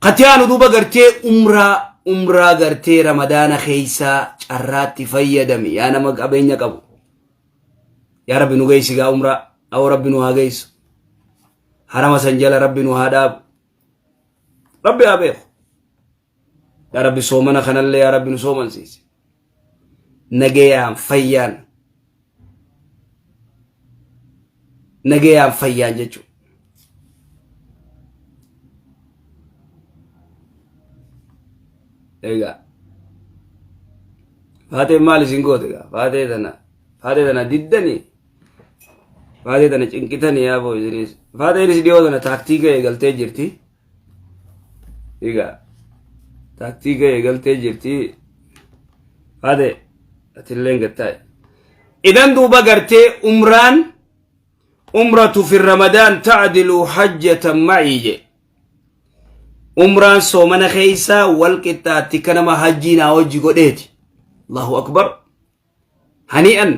Katiyaanu duuba gartee umraa umraa gartee ramadaana keeysaa carraatti fayyadami yaa nama qabeenya qabu. Yaa Rabbi nu geessi gaa umraa awoo Rabbi nu haa geessu. Harama san jala Rabbi nu haa dhaabu. Rabbi haa beeku. Yaa Rabbi soomana kanallee yaa Rabbi nu soomansiisi. Nagayaan fayyaan. Nagayaan fayyaan jechuudha. Egaa Faateen maal isin goote egaa faatee tana faatee tana diddanii faatee tana cinqitanii yaa boo isinis faateenis dhiyoo tana taaktiika eegaltee jirti. Egaa taaktiika eegaltee jirti. Faatee atilleen gattaa'e. Idan duuba gartee umraan umratu fi ramadaan ta'dilu hajjatan macii je. Umraan soomana keessa wal qixxaatti akka nama hajjii naa hojii godheeti. Allahu akbar. Hani'an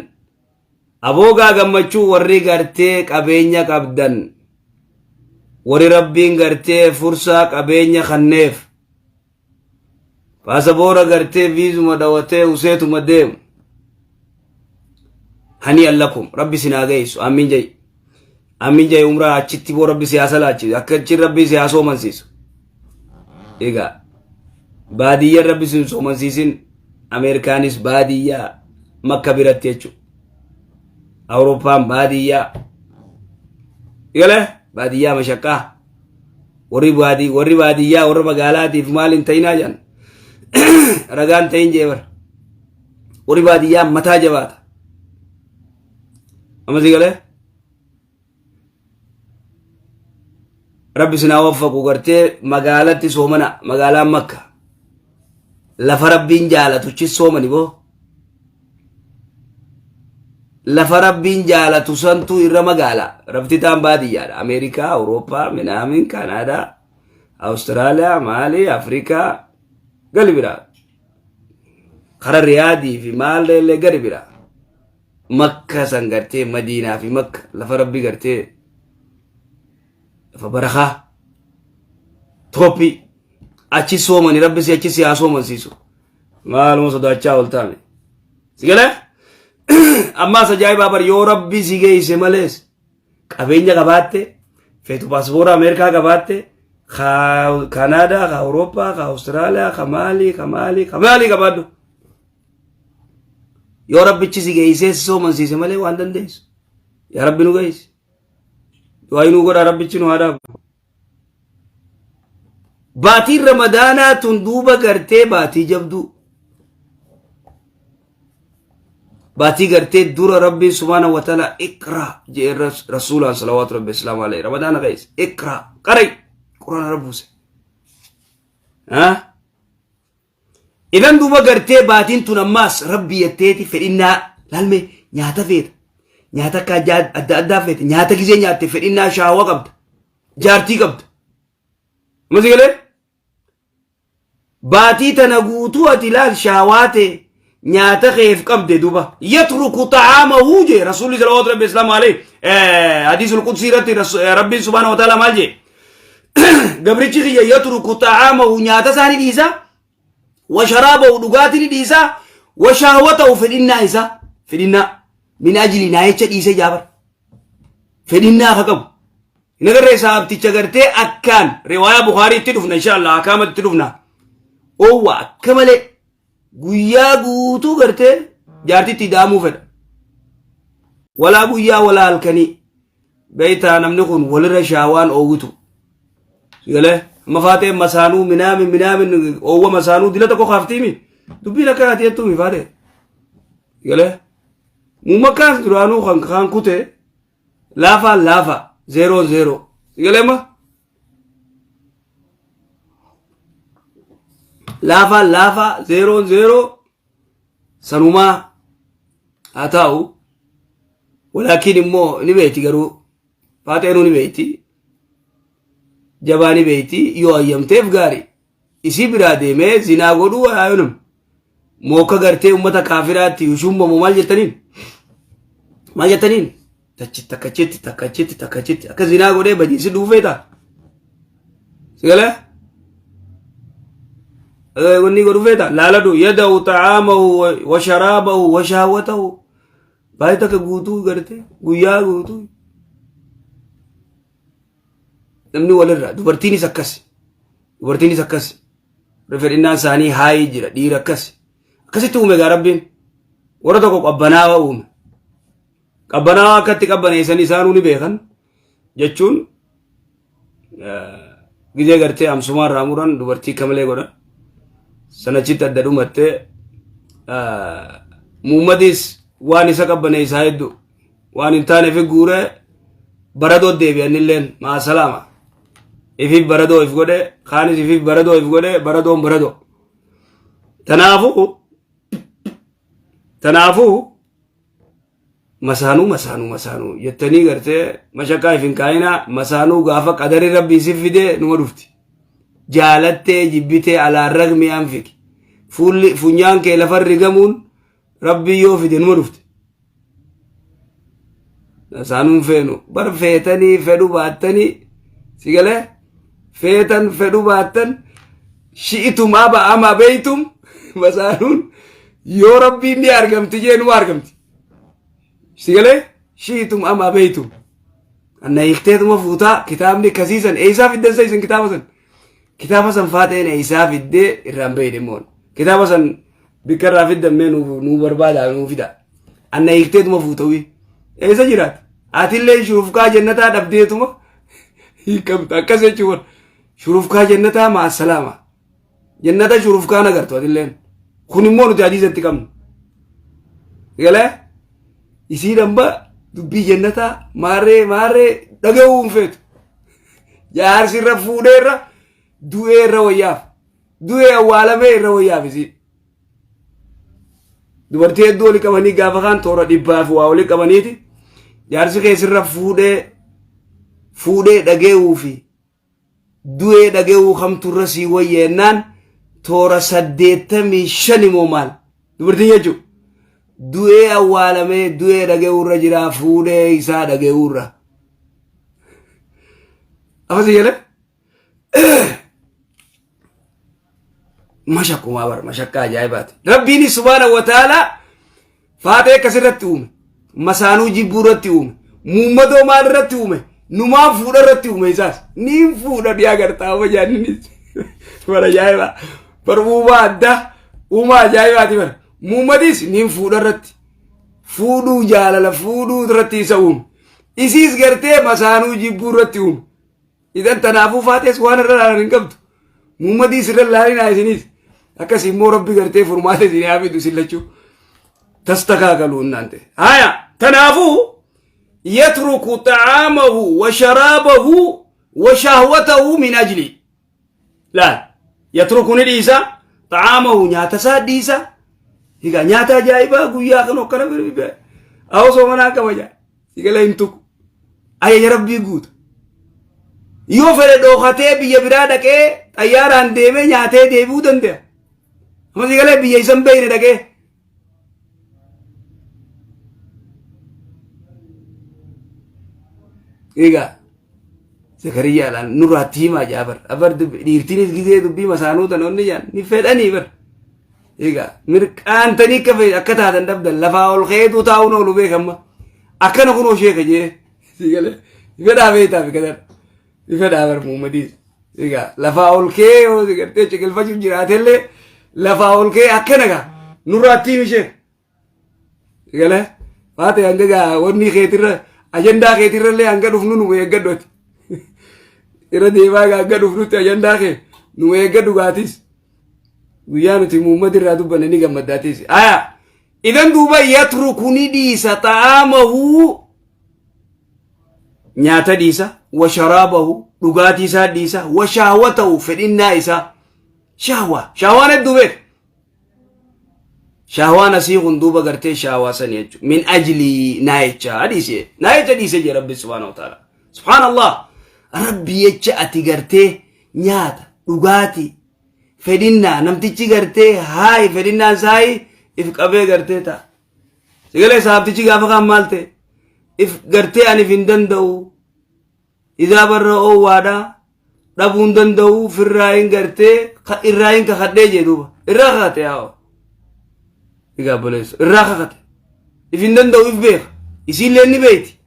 aboogaa gammachuu warri gartee qabeenya qabdan warri rabbiin gartee fursaa qabeenya kanneef paasaboora gartee viizuma dhawatee useetuma deemu hani'an lakum rabbi sinaa geessu amiin ja'i amiin ja'i umraa achitti boo rabbi siyaasa laachisu akka achi rabbi siyaa soomansiisu egaa baadiyyaan rabbi sin soomansiisin Ameerikaanis baadiyyaa makka biratti jechuudha. Awurooppaan baadiyyaa. Galee baadiyyaa mashaqqaa. Warri baadii warri baadiyyaa warra magaalaatiif maal hin ta'inaa jedhan. Ragaan ta'in jee bara. Warri baadiyyaa mataa jabaata. Amma si galee? Rabbi isin haa waffaqu gartee magaalatti soomana magaalaan makka lafa rabbiin jaalatu chi soomani boo lafa rabbiin jaalatu santu irra magaala rafti taan baadiyyaadha ameerikaa awurooppaa minaamin kaanaadaa awustiraaliyaa maali afrikaa gali biraa kara riyaadii fi maallee gadi biraa Makka san gartee Madiinaa fi Makka lafa rabbi gartee lafa barakaa tooppii achi soomani rabbi si achi si haa soomansiisu maaluma sodaachaa ol taame si galee ammaas ajaa'ibaa bar yoo rabbi si geeyse malees qabeenya qabaatte feetu paaspoora Ameerikaa qabaatte ka Kanaadaa ka Awurooppaa ka Awustiraaliyaa ka maalii ka maalii ka maalii qabaadhu Yoo rabbichi si geessee si soomansiise malee waan dandeessu. Yaa rabbi nu geessi. Du'aa nuu godhaa rabbichi nu haa dhaabu. Baatiin ramadaanaa tun duuba gartee baatii jabduu. Baatii gartee dura rabbiin subhaana wa ta'ala iqraa jedhee rasuulaan salawaatu rabbi islaamu alayhi ramadaana keessa iqraa qarai quraana rabbuuse. Idan duuba gartee baatiin tun ammaas rabbi jetteeti fedhinnaa laalme nyaata feeta. Nyaata akka adda addaa feeta. Nyaata gizee nyaatte fedhinnaa shaawaa qabda. Jaartii qabda. Amma si galee? Baatii tana guutuu ati laal shaawaa ta'e nyaata keef qabde duuba. Yatruku ta'aamahu jee rasuulli salawaatu rabbi islaamu alayhi hadiisul qudsii irratti rabbiin subhaanahu wa ta'ala maal jee? Gabrichi kiyya yatruku ta'aamahu nyaata isaa ni dhiisa wa sharaabahu dhugaatii ni dhiisa wa shahwatahu fedhinnaa isaa fedhinnaa min ajli naa jecha dhiisee jaabar fedhinnaa akka qabu hin agarree saabticha gartee akkaan riwaayaa bukaarii itti dhufna insha Allah akaamatti itti dhufna oowwa akka malee guyyaa guutuu gartee jaartitti daamuu fedha walaa guyyaa walaa halkanii Beektaa namni kun walirra shaawaan oowwitu. Galee amma faatee masaanuu minaamin minaamin oowwa masaanuu dila tokko kaaftiimi dubbiin akka ati jettuumi faatee. Galee muummakkaas duraanuu kan kaan kute laafaan laafa zeeroon zeeroo. Galee amma laafaan laafa zeeroon zeeroo sanumaa haa taa'u. Walaakiin immoo ni beekti garuu faaxeenuu ni beekti. Jabaa ni beekti yoo hayyamteef gaarii. Isii biraa deemee zinaa godhuu haayonum. Mookka gartee uummata kaafiraatti yushummamu maal jettaniin? Maal jettaniin? Tachi takkachitti takkachitti takkachitti akka zinaa godhee badiinsi dhuufee ta'a. Sigalee? Wanni godhu feeta laaladhu yada'u ta'aamahu wa sharaabahu wa shahwatahu baay'ee takka guutuu garte guyyaa guutuu namni walirra dubartiinis akkas dubartiinis akkas fedhinnaan isaanii haayii jira dhiira akkas akkasitti uume gaa rabbiin warra tokko qabbanaawaa uume qabbanaawaa akkatti qabbaneessan isaanuu ni beekan jechuun gizee gartee amsumaa irraa muran dubartii akka malee godhan sanachitti adda dhumattee muummadis waan isa qabbaneessaa hedduu waan hin taaneef guuree baradoo deebi'anilleen maasalaama ifiif baradoo if godhe kaanis ifiif baradoo if godhe baradoon baradoo tanaafuu tanaafuu masaanuu masaanuu masaanuu jettanii gartee mashaqaa if hin kaa'inaa masaanuu gaafa qadari rabbii si fidee numa dhufti jaalattee jibbitee alaan ragmi anfiki fuulli funyaan kee lafa rigamuun rabbii yoo fide numa dhufti masaanuun feenu bar feetanii fedhu baattanii si galee feetan fedhu baattan shi'itum aba ama beeytum masaanuun yoo rabbiin ni argamti jee numa argamti si galee shi'itum ama beeytum anna hiikteetuma fuutaa kitaabni kasiisan eeysaa fiddan sa isin kitaaba san kitaaba san faaxeen eeysaa fiddee irraan beeyne moon kitaaba san bikka irraa fiddan mee nuu barbaada nuu fida anna hiikteetuma fuutawii eessa jiraat atillee shurufkaa jannataa dhabdeetuma hiikamta akkas jechuun shurufkaa jannataa maa salaama jannata shurufkaa nagartu atilleen kun immoo nuti hadiisatti qabnu galee isii damba dubbii jannataa maarree maarree dhaga'uu hin feetu jaarsi irra fuudhee irra du'ee irra wayyaaf du'ee awwaalamee irra wayyaaf isii dubartii hedduu oli qabanii gaafa kaan toora dhibbaaf waa oli qabaniiti jaarsi keessirra fuudhee fuudhee dhage'uu fi du'ee dhage'uu kamturra sii wayyeennaan toora 85 immoo maal dubartiin jechuun du'ee awwaalamee du'ee dhage'uurra jira fuudhee isaa dhage'uurra. Afasi jedhe mashakkumaa bara mashakkaa ajaa'ibaati. Rabbiin subhaanahu wa ta'ala faaxee akkasirratti uume masaanuu jibbuu irratti uume muummadoo maal irratti uume numaan fuudha irratti uume isaas niin fuudha dhiyaa gartaa amma jaanninis bara ajaa'ibaa bar uumaa addaa uumaa ajaa'ibaati bara muummadis niin fuudha irratti fuudhuu jaalala fuudhuu irratti isa uume isiis gartee masaanuu jibbuu irratti uume Idan tanaafuu faaxees waan irra laalan hin qabdu. Muhammadiis irra laalinaa isiniis. Akkas immoo rabbi gartee furmaata isin haa fidu isin lachuu. Tastakaakalu innaan ta'e. Haya tanaafuu yatruku ta'aamahu wa sharaabahu wa shahwatahu min ajli. Laal yatruku ni dhiisa ta'aamahu nyaata isaa dhiisa. Egaa nyaata ajaa'ibaa guyyaa kan hokkana osoo manaa kabaja. Sigala hin tuqu. Ajaja rabbii guuta. Yoo fedhe dhookatee biyya biraa dhaqee xayyaaraan deemee nyaatee deebi'uu danda'a. Amma sigalee biyya isan beekne dhaqee. Egaa Zakariyyaadhaan nurraatti himaa jaa bar. Abar dhiirtiinis gizee dubbii masaanuu tan onni jaan ni fedhanii bar. Egaa mirqaantanii akka fe- akka taatan dhabdan lafaa ol ka'eetu taa'uun oolu beekamma. Akkana kunoo sheeka jee si galee fedhaa beektaa fi kadar fedhaa bar muummadiis. Egaa lafaa ol ka'ee yoo si gartee ciqilfachuuf jiraatellee lafaa ol ka'ee akkana gaa nurraatti himi sheeka. Si galee faate hanga gaa wanni keetirra ajandaa keetirra illee hanga dhufnu nu eeggadhu ati. Irra deemaa gaa hanga dhufnutti ajandaa kee nu eeggadhu gaatis. Guyyaa nuti Muhammad irraa dubbanne ni gammaddaatiis. Aya. Idan duuba yatruku ni dhiisa ta'aamahu nyaata dhiisa wa sharaabahu dhugaatii isaa dhiisa wa shahwatahu fedhinnaa isaa shahwa shahwaan hedduu beek shahwaan asii kun duuba gartee shahwaa sani jechuudha min ajlii naa jecha dhiise naa jecha dhiise jee rabbi subhaanahu wa ta'ala subhaanallah rabbi jecha ati gartee nyaata dhugaatii fedhinnaa namtichi gartee haayi fedhinnaan saayi if qabee gartee ta'a. Sigalee saabtichi gaafa kaan maal ta'e if gartee ani if hin danda'u isaa barra oowwaadha Dhabuun danda'u firraa hin gartee irraa hin kakadhee jee duuba. Irraa kakate yaa. Egaa obboleessa irraa kakate. If hin danda'u if beeka. Isiillee ni beeyti.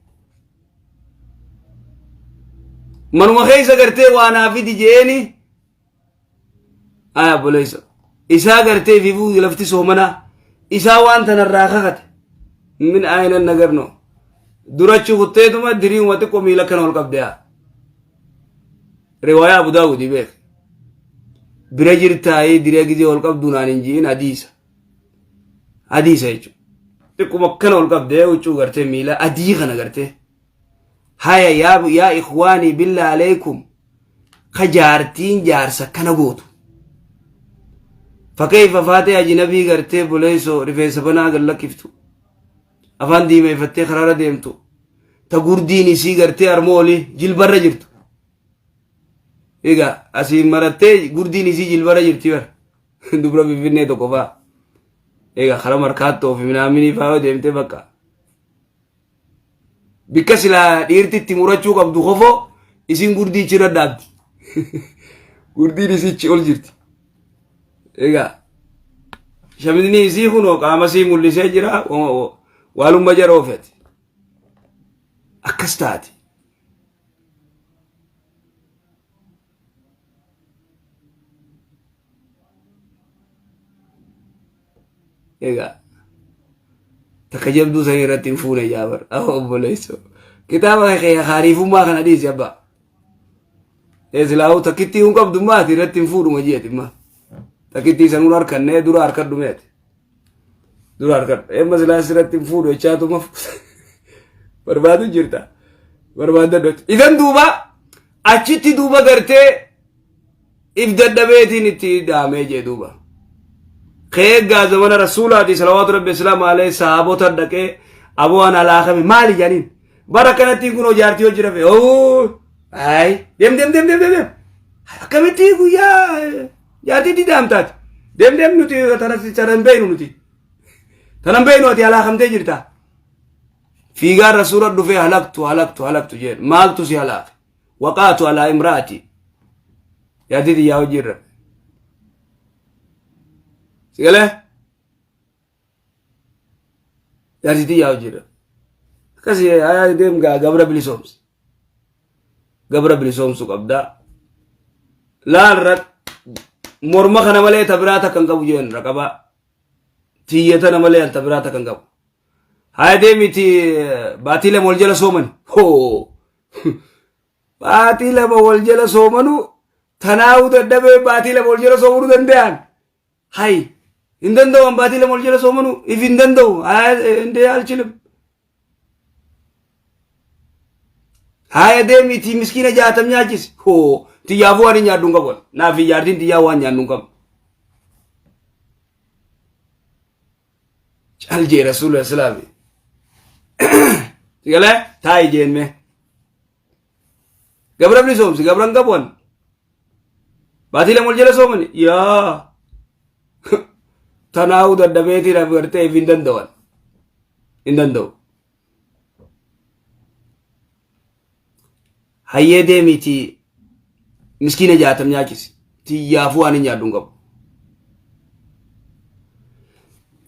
Manuma keessa gartee waa naa fidi jeeni. Aya obboleessa. Isaa gartee ififuu lafti soomanaa. Isaa waan tanarraa kakate. Min ayinan nagarno. Durachi kutteetuma diriiwuma xiqqoo miila kana ol qabde haa. Riwaayaa Abu Daawudi beek. Bira jirtaayee diree gizee ol qabdu naan hin ji'in hadiisa. Hadiisa jechuudha. Xiqquma akkana ol qabdee huccuu gartee miila adii kana gartee. Haya yaa yaa ikhwaanii billaa aleekum ka jaartiin jaarsa kana gootu. Fakkeeffa faatee ajinabii gartee buleessoo rifeensa banaa gad lakkiftu. Afaan diimeeffattee karaarra deemtu. Ta gurdiin isii gartee armooli jilbarra jirtu. Egaa asiin marattee gurdiin isii jilbarra jirti bara. Dubra Finfinnee tokko fa'a. Egaa karaa markaattoo fi minaaminii fa'aa yoo deemtee bakka. Bikka silaa dhiirti itti murachuu qabdu kofoo isiin gurdii ichirra dhaabdi. Gurdiin isii ichi ol jirti. Egaa shamizni isii kunoo qaama isii mul'isee jira waalumma jara oofeti. Akkas taati. Egaa takka jabduu sanii irratti hin fuune jaabar obboleessoo kitaaba kee haariifummaa kana dhiisi abbaa silaa'uu takkittii hin qabdu maati irratti hin fuudhuma jeeti ma takkittii sanuun harkannee dura harkadhu meeti dura harkadhu emma silaa sirratti hin fuudhu jechaatuma barbaadu jirta barbaadadhu idan duuba achitti duuba gartee if dadhabeetiin itti dhaamee jee duuba. Keeggaa zamana rasuulaati salawaatu rabbi islaamu alayhi sahaabota dhaqee aboo ana laakame maali jedhaniin bara kanatti kun jaartii hojii rafe oo ay deem deem deem deem deem akkamitti guyyaa jaartiitti daamtaati deem deem nuti tana tana hin beeknu nuti tana hin beeknu ati alaakamtee jirta fiigaan rasuula dhufee halaktu halaktu halaktu jeen maaltu si halaake waqaatu alaa imra'ati jaartii tiyyaa hojii irra si galee jaartii tiyyaa hojii irra akkasii ayaa deem gaa gabra bilisoomsi gabra bilisoomsu qabdaa laal morma kana malee ta biraa takka hin qabu jeen raqabaa tiyya tana malee ta biraa takka hin qabu Haya deemiti baatii lama wal jala soomani. Hoo! Baatii lama wal jala soomanu tanaa'uu dadhabee baatii lama wal jala soomanuu danda'an. Hay! Hin danda'u baatii lama wal jala soomanu if hin danda'u. Haya indee alchilim. Haya deemiti miskiina jaatam nyaachisi. Hoo! Tiyyaafuu waan hin nyaadhu hin qabu. Naaf hin jaartiin tiyyaa waan nyaannu hin qabu. Cal jee rasuula islaami. Sigalee taa'i jeen mee. Gabra bilisoomsi gabra hin qabu ani. Baatii lama ol jala soomani yaa tanaa'uu dadhabeetii rafi gartee if hin danda'an. Hin danda'u. Hayyee deemiitii miskiina jaatam nyaachisi. Tiyyaafuu waan hin nyaadhu hin qabu.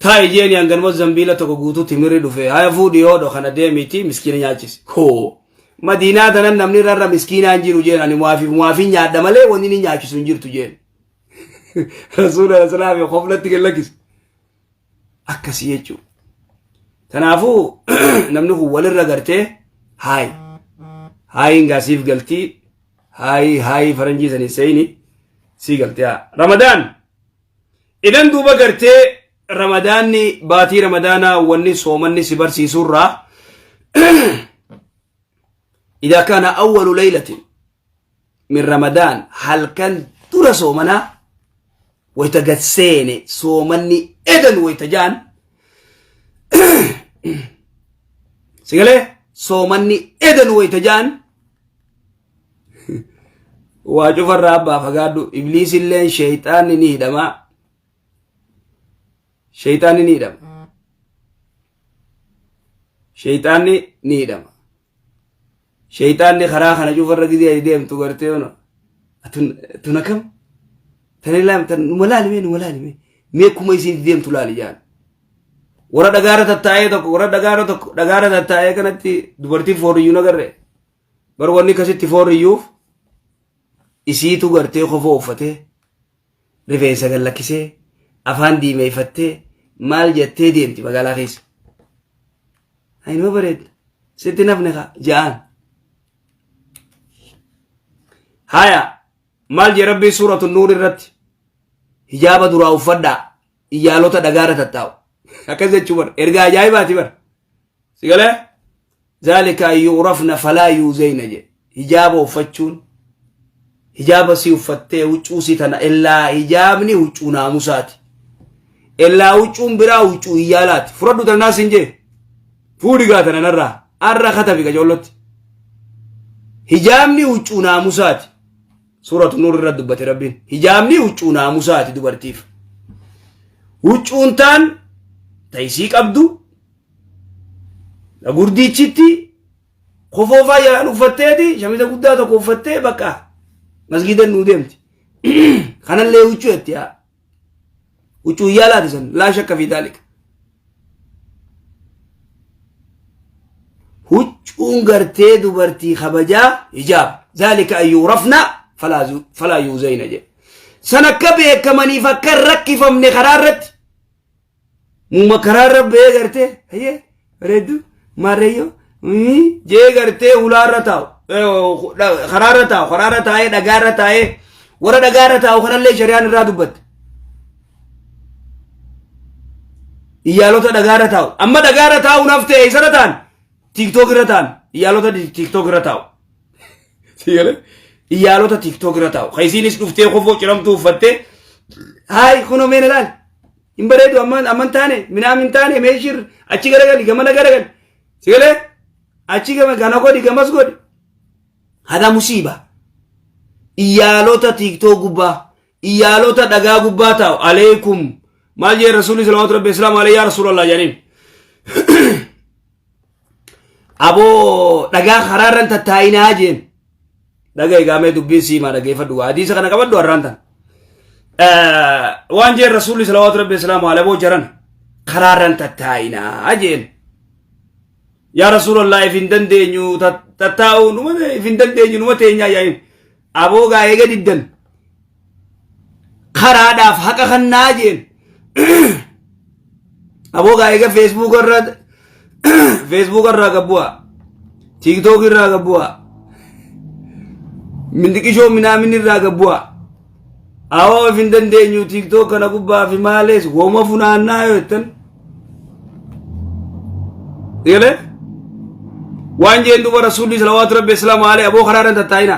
Taa'i jeeni hanganuma zambiila tokko guutuu timirri dhufe haya fuudhi yoodho kana deemiitii miskiina nyaachisi. Hoo madiinaa tanan namni rarra miskiinaa hin jiru jeen ani muwaafiif muwaafin nyaadha malee wanni inni nyaachisu hin jirtu jeen. Rasuula islaami koflatti gad lakkise. Akkasii jechuudha. Kanaafuu namni kun walirra gartee haayi. Haayiin gaa siif galtii haayi haayi faranjii sanii seeyini sii galtee haa. Ramadaan idan duuba gartee ramadaanni baatii ramadaanaa wanni soomanni si barsiisurraa idaa kaana awwalu laylatin min ramadaan halkan dura soomanaa wayta gad seene soomanni edan wayta jaan sigalee soomanni edan wayta jaan waa cufarraa abbaa fagaadhu ibliisilleen sheeyxaanni ni hidhamaa sheeyxaanni ni hidhama sheeyxaanni ni hidhama. Sheyxaanni karaa kana cufarra gizee ati deemtu gartee ono. Tun akkam? Tan ilaali tan numa laali mee numa laali mee mee akkuma isiin deemtu laali jaan. Warra dhagaarra tattaa'ee tokko warra dhagaarra tokko dhagaarra tattaa'ee kanatti dubartii fooriyyuu nagarre. Bar wanni akkasitti fooriyyuuf isiitu gartee kofoo uffatee rifeensa gad lakkisee afaan diimeeffattee maal jettee deemti magaalaa keessa. Ayinuma bareedda. Sitti nafne kaa ja'aan. Haya maal jee rabbiin suuratu nuur irratti hijaaba duraa uffadhaa iyyaalota dhagaarra tattaa'u. Akkas jechuu bar ergaa ajaa'ibaati bar. Si galee? Zaalika an yu'rafna falaa yuuzayna jedhe. Hijaaba uffachuun hijaaba si uffattee huccuu si tana illaa hijaabni huccuu naamusaati. Illaa huccuun biraa huccuu hiyyaalaati. Fudhadhu tana naas hin jee. Fuudhi gaa tana narraa. Arra katabi qacoollotti. Hijaabni huccuu naamusaati. Suuratu Nuur irra dubbate Rabbiin. Hijaabni huccuu naamusaati dubartiif. Huccuun taan taysii qabdu Gurdiichitti kofoo faa jalaan uffatteeti shamiza guddaa tokko uffattee bakka masgiida nuu deemti. Kanallee huccuu jetti yaa. Huccuu hin yaalaati san laa shakka fi daalika. Huccuun gartee dubartii kabajaa hijaab. Zaalika an yuurafna falaa yuuzayna jedhe. San akka beekamaniif akka hin rakkifamne karaa irratti Muuma karaarra ba'ee gartee hayyee bareeddu maarreeyyoo jee gartee hulaarra taa'u karaarra taa'u karaarra taa'ee dhagaarra taa'ee warra dhagaarra taa'u kanallee shari'aan irraa dubbatte. Iyyaalota dhagaarra taa'u amma dhagaarra taa'u naaf ta'e isarra ta'an tiiktook irra ta'an iyyaalota tiiktook irra taa'u. Sigalee iyyaalota tiiktook irra taa'u. Kan isiinis dhuftee kofoo ciramtuu uffattee haay kunoo mee na laal. Hin bareedu amman amman taane minaam hin taane meeshir achi garagali gamana garagali. Sigalee achi gama kana godhi gamas godhi. Hada musiiba. Iyyaalota tiiktook gubbaa iyyaalota dhagaa gubbaa taa'u aleekum maal jee rasuulli salawaatu rabbi islaamu alayhi yaa rasuulallah jedhaniin. Aboo dhagaa karaarran tattaa'inaa jeen. Dhaga egaa mee dubbiin siimaa dhageeffadhu hadiisa kana qabadhu har'aan tan. Waan jeen rasuulli salawaatu rabbi islaamu alayhi aboo jaran karaarran tattaa'inaa jeen. Yaa rasuulallah if hin dandeenyu tattaa'uu numa if hin dandeenyu numa teenyaa yaayin. Aboo gaa eega diddan karaadhaaf haqa kannaa jeen. Aboo gaa eega feesbuuk irra feesbuuk irraa gabbu'a tiiktook irraa gabbu'a mindiqishoo minaamin irraa gabbu'a. Awoo if hin dandeenyu tiiktook kana gubbaa fi maalees woma funaannaa yoo jettan. Galee? Waan jeen duba rasuulli salawaatu rabbi islaamu alee aboo karaa irra tattaa'ina.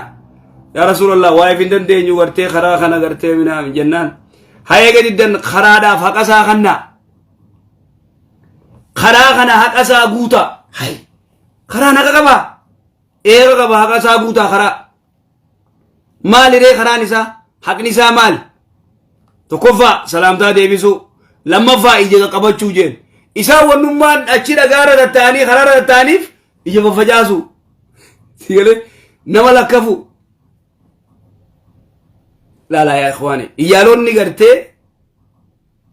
Yaa rasuulallah waa if hin dandeenyu gartee karaa kana gartee minaam jennaan. Hayee gadi diddan karaadhaaf haqa isaa kannaa. Karaa kana haqa isaa guutaa. Hay karaan haqa qabaa. Eega qaba haqa isaa guutaa karaa. Maali ree karaan isaa? Haqni isaa maali? Tokkoffaa salaamtaa deebisuu. Lammaffaa ija qaqqabachuu jeen. Isaan wannummaan achi dhagaarra tatta'anii karaarra tatta'aniif ija faffacaasuu. Sigalee nama lakkafu. Laalaa yaa ikhwaani. Iyyaalonni gartee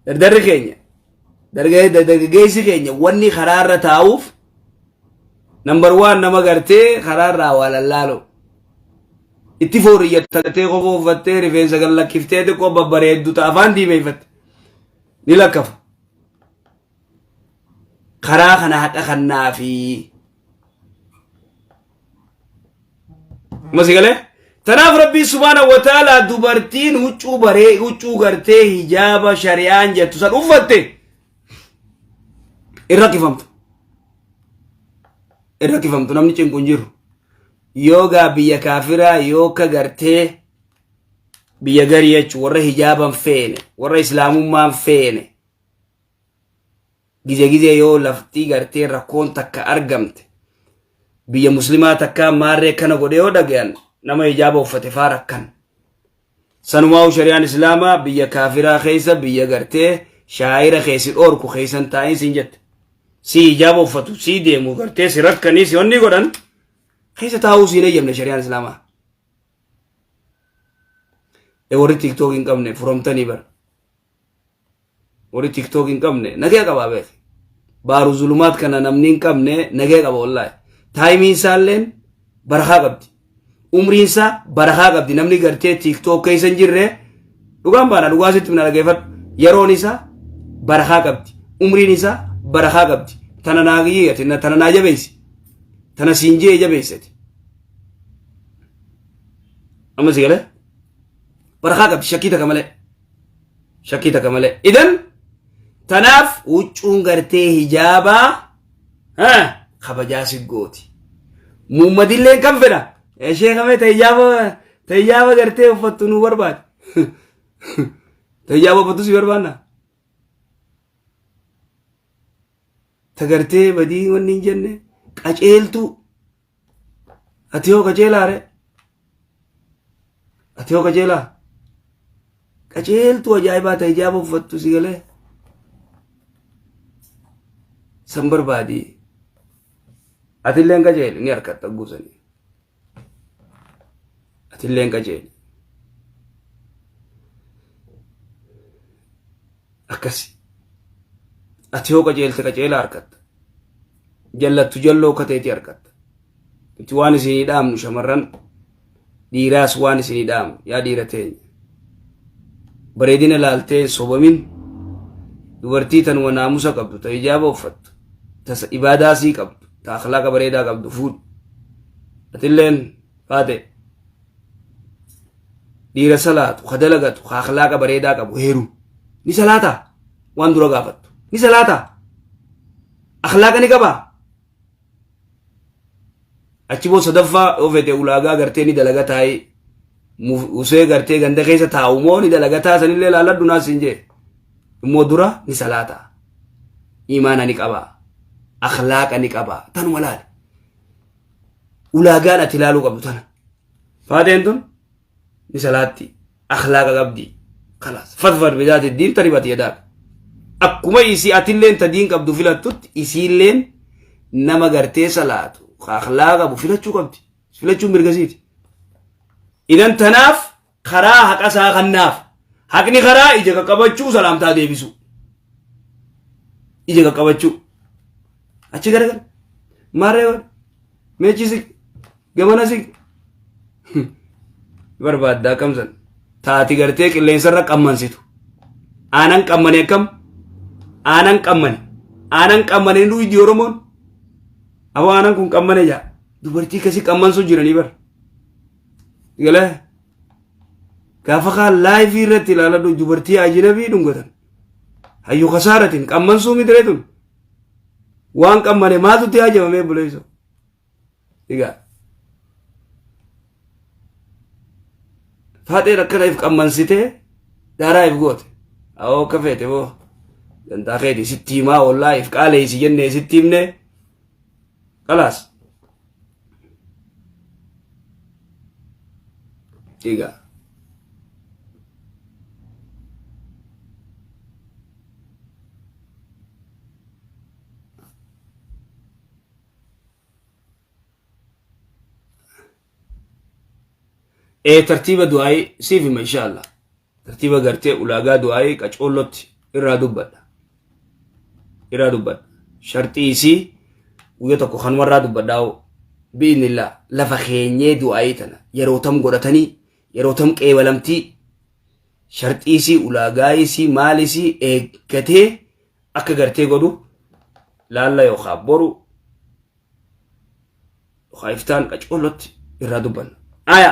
dardarri keenya dargaggeessi keenya wanni karaarra taa'uuf Number one nama gartee karaarraa waa lallaalu. Itti fooriyyatta gartee kofoo uffattee rifeensa gad lakkiftee xiqqoo babbareeddu ta'a afaan diimeeffatte. Ni lakkafa. Karaa kana haqa kannaafi. Masi galee? Tanaaf Rabbiin subhaanahu wa ta'ala dubartiin huccuu baree huccuu gartee hijaaba shari'aan jettu san uffatte hin rakkifamtu. Hin rakkifamtu namni cinqu hin jiru. Yoo gaa biyya kaafiraa yoo ka gartee biyya garii jechuun warra hijaaban feene warra islaamummaan feene gize gize yoo laftii gartee rakkoon takka argamte biyya muslimaa takkaa maarree kana godhee yoo dhagayan nama hijaaba uffate faa rakkan. Sanumaa'u shari'aan islaamaa biyya kaafiraa keessa biyya gartee shaayira keessi dhoorku keessan taa'in siin jette. Si hijaaba uffatu si deemu gartee si rakkanii si onni godhan keessa taa'uu siin eeyyamne shari'aan islaamaa. E warri TikTok hin qabne furamtanii bara. Warri TikTok hin qabne nagaya qabaa beeki. Baaru zulumaat kana namni hin qabne nagaya qaba wallaahi. Taayimiin isaalleen barakaa qabdi. Umriin isaa barakaa qabdi namni gartee TikTok keessa hin jirre dhugaan baana dhugaa sitti mina dhageeffadhu. Yeroon isaa barakaa qabdi. Umriin isaa barakaa qabdi. Tana naa kiyyate tana naa jabeessi. Tana siin jee jabeessati. Amma si galee? Barakaa qabdi shakkii takka malee. Shakkii takka malee. Idan tanaaf huccuun gartee hijaabaa kabajaa si gooti. Muummadilleen kan fedha. Ishee kamee ta hijaaba gartee uffattu nu barbaade. Ta hijaaba uffattu si barbaanna. Ta gartee badii wanni hin jenne qaceeltuu. Ati hoo qajeelaa ree? Ati hoo qajeelaa? Qajeeltuu ajaa'ibaa ta'e hijaaba uffattu si galee? San barbaadi. Atilleen qajeeli ni harkatta guusanii. Atilleen qajeeli. Akkasi. Ati hoo qajeelte qajeelaa harkatta. Jallattu jalloo akka ta'eeti argatta. Nuti waan isinii dhaamnu shamarran dhiiraas waan isinii dhaamnu yaa dhiira teenya. Bareedina laaltee hin sobamin dubartii tanuma naamusa qabdu ta hijaaba uffattu ta ibaadaa sii qabdu ta akhlaaqa bareedaa qabdu fuudhu. Atilleen faate dhiira salaatu ka dalagatu ka akhlaaqa bareedaa qabu heeru ni salaataa waan dura gaafattu ni salaataa. Akhlaaqa ni qabaa? Achi boo sadaffaa yoo fete ulaagaa gartee ni dalaga taa'ee usee gartee ganda keessa taa'u moo ni dalaga taa sanillee laalladhu naas hin jee. Immoo dura ni salaata. Imaana ni qabaa. Akhlaaqa ni qabaa. Tanuma laali. Ulaagaan ati ilaaluu qabdu tana. Faateen tun ni salaatti akhlaaqa qabdi kalaas fadfar bidaati diin taribat yadaak akkuma isii atilleen ta diin qabdu filattutti isiilleen nama gartee salaatu ka akhlaaqa qabu filachuu qabdi filachuun mirgasiiti idan tanaaf karaa haqa isaa kannaaf haqni karaa ija qaqqabachuu salaamtaa deebisuu ija qaqqabachuu achi garagala maarree meechi siq gamana siq barbaadda akkam san taati gartee qilleensarra qammansitu aanan qammane akkam aanan qammane aanan qammane nu iji oromoon aboo aanan kun qammane jaa dubartii akkasii qammansuu jiranii bar galee gaafa kaan laayifii irratti ilaaladhu dubartii ajnabii dhungatan hayyu kasaaratiin qammansuu mitiree tun waan qammane maaltu itti hajamamee buleessu Egaa faaxeen akkana if qammansitee daaraa if goote. Awoo akka feete boo dantaa keeti sitti himaa ollaa if qaaleessi jennee sitti himne kalaas. Egaa Ee tartiiba du'aayii siif hima insha Allah. Tartiiba gartee ulaagaa du'aayii qacoollotti irraa dubbadha. Irraa dubbadha. Sharxii isii guyya tokko kanumarraa dubbadhaa hoo. Bi'innillaa lafa keenyee du'aayii tana yeroo tam godhatanii yeroo tam qeebalamtii sharxii isii ulaagaa isii maal isii eeggatee akka gartee godhu laalla yookaan boru yookaan iftaan qacoollotti irraa dubbanna. Aya.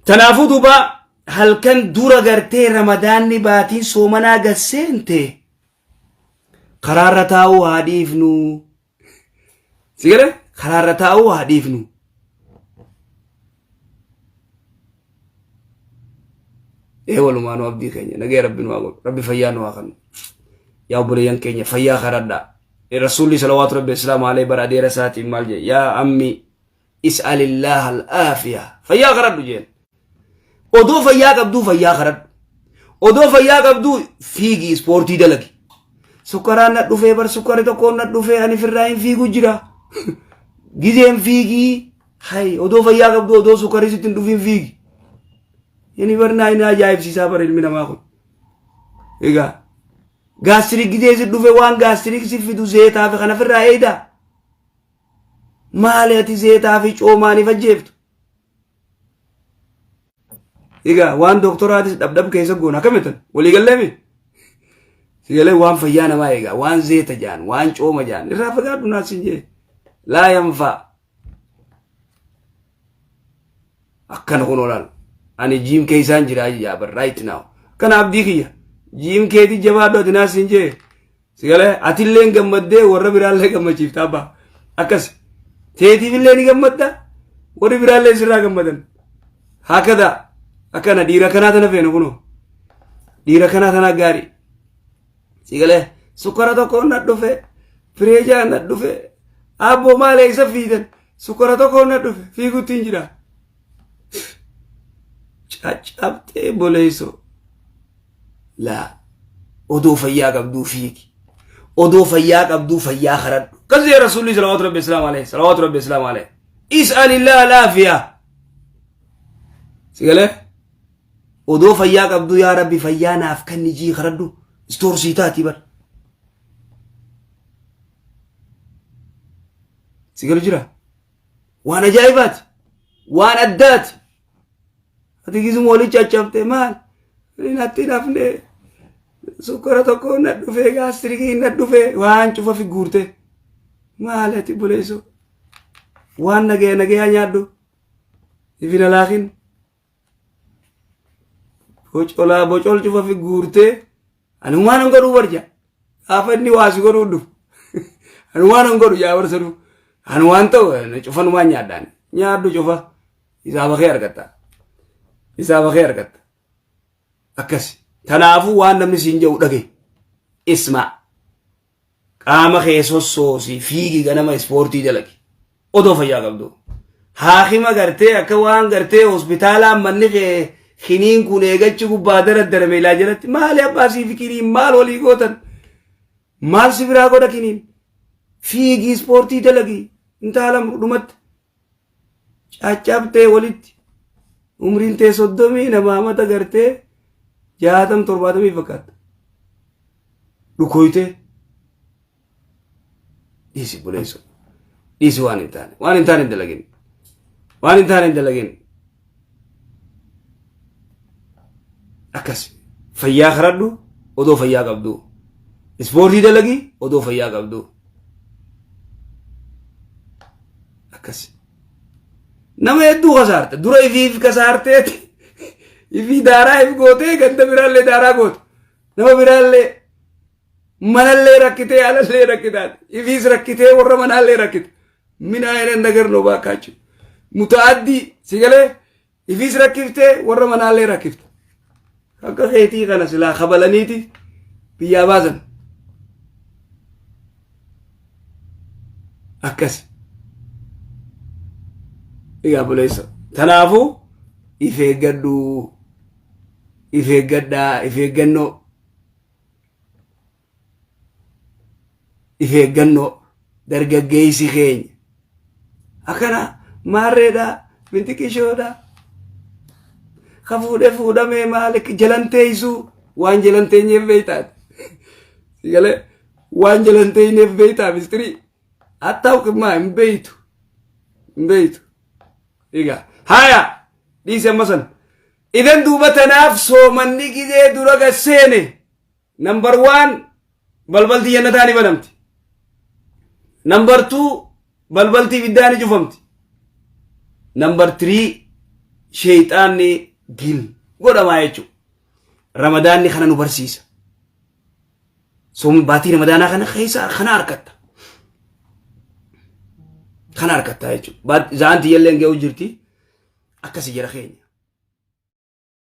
Tanaafuu duuba halkan dura gartee ramadaanni baatiin soomanaa gad seente karaarra taa'uu haa dhiifnu. Si galee karaarra taa'uu haa dhiifnu. Ee walumaanuu abdii keenya nagaya rabbi nu haa godhu rabbi fayyaa nu haa kennu yaa obboleeyyan keenya fayyaa kadhadhaa rasuulli salawaatu rabbi islaamu alayhi bara adeera isaatiin maal jedhe yaa ammi is'alillah al-aafiya fayyaa kadhadhu jeen odoo fayyaa qabduu fayyaa kadhadhu odoo fayyaa qabduu fiigi ispoortii dalagi sukkaraan na dhufee bar sukkarri tokkoon na dhufee ani firraa hin fiigu jira gizeen fiigii hay odoo fayyaa qabdu odoo sukkarri sitti hin dhufin fiigi. Inni barnaa inni ajaa'ibsiisaa bara ilmi namaa kun. Egaa gaastirik gidee si dhufe waan gaastirik si fidu zeetaa fi kana ofirraa eeydaa. Maali ati zeetaa fi coomaan if ajjeeftu? Egaa waan doktoraatis dhabdhab keessa goona akkamitan walii galleemi? Sigalee waan fayyaa namaa eegaa waan zeeta jaan waan cooma jaan irraa fagaadhu naas hin jee laa yanfaa. Akkana kun olaal ani jiim keessaan jira jaa bar right now akkana abdii kiyya jiim keetii jabaadhu ati naas hin jee. Sigalee atilleen gammaddee warra biraallee gammachiifta abbaa. Akkas teetiifillee ni gammadda warri biraallee sirraa gammadan. Hakada akkana dhiira kanaa tana feena kunoo. Dhiira kanaa tana gaarii. Sigalee sukkara tokko na dhufe fireejaa na dhufe abboo maal eessa fiidan sukkara tokko na dhufe fiigutti hin jira. Caccabxee boleessoo. Laa odoo fayyaa qabduu fiigi. Odoo fayyaa qabduu fayyaa karadhu. Akkas jee Rasuulli salawaatu rabbi islaamu alayhi. Salawaatu rabbi islaamu alayhi. Is'alillah laafiyaa. Si galee? Odoo fayyaa qabduu yaa rabbi fayyaa naaf kanni jii karadhu. Istoorsii taati bar. Si galu jira? Waan ajaa'ibaati. Waan addaati. Ati gisuma wali caccabte maal? Natti nafne sukkara tokko na dhufe gaastirikii na dhufe waan cufa fi guurte. Maal ati buleessu? Waan nagaya nagayaa nyaadhu. Ifin alaakin. Bocolaa bocol cufa fi guurtee ani waan hin godhuu barja. Gaafa inni waa si godhuu dhufu. Ani waan hin godhu yaa barsanuu. Ani waan ta'u cufa numaan nyaadhaan. Nyaadhu cufa. Hisaaba kee argatta. Hisaaba kee argatta. Akkasi. Kanaafuu waan namni siin jedhu dhaga'i. Ismaa. Qaama kee sossoosi fiigi ganama ispoortii dalagi. Odoo fayyaa qabdu. Haakima gartee akka waan gartee hospitaalaa manni kee kiniin kun eegachi gubbaa daraddarame ilaa jalatti maali abbaa sii fi kiniin maal walii gootan? Maal si biraa godha kiniin? Fiigi ispoortii dalagi. Intaala dhumatti. Caccabtee walitti. Umriin tee 30 namaa mata gartee 60 70 fakkaata. Dhukoytee. Dhiisi buleessu. Dhiisi waan hin taane. Waan hin taane hin dalagin. Waan hin taane hin dalagin. Akkas. Fayyaa karadhu odoo fayyaa qabdu. Ispoortii dalagi odoo fayyaa qabdu. Akkas. Nama hedduu kasaarte. Dura ifiif kasaarteeti. Ifii daaraa if gootee ganda biraallee daaraa goote. Nama biraallee manallee rakkitee alallee rakkitaati. Ifiis rakkitee warra manaallee rakkite. Min ayna nagar no baakaachu. Muta'addii si galee ifiis rakkiftee warra manaallee rakkifte. Akka keetii kana silaa kabalaniiti biyyaa baasan. Akkas. Egaa buleessa. Kanaafuu if eeggadhu. If eeggadhaa. If eeggannoo. If eeggannoo. Dargaggeessi keenya. Akkana maarreedha. Binti qishoodha. Ka fuudhee fuudhamee maali jalan teessuu waan jalan teenyeef beektaati. Sigalee waan jalan teenyeef beektaa mistirii. Hattaa qimmaa hin beektu. Hin beektu. Egaa haaya dhiise amma sana. Idan duuba tanaaf soomanni gizee dura gad seene. Number 1 balbalti jannataa ni banamti. Number 2 balbalti ibiddaa ni cufamti. Number 3 sheeyxaanni gil godhamaa jechuudha. Ramadaanni kana nu barsiisa. Soomni baatii ramadaanaa kana keessa kana argatta. Kana argatta jechuudha. Za'aan tiyyallee ga'u jirti. Akkasi jara keenya.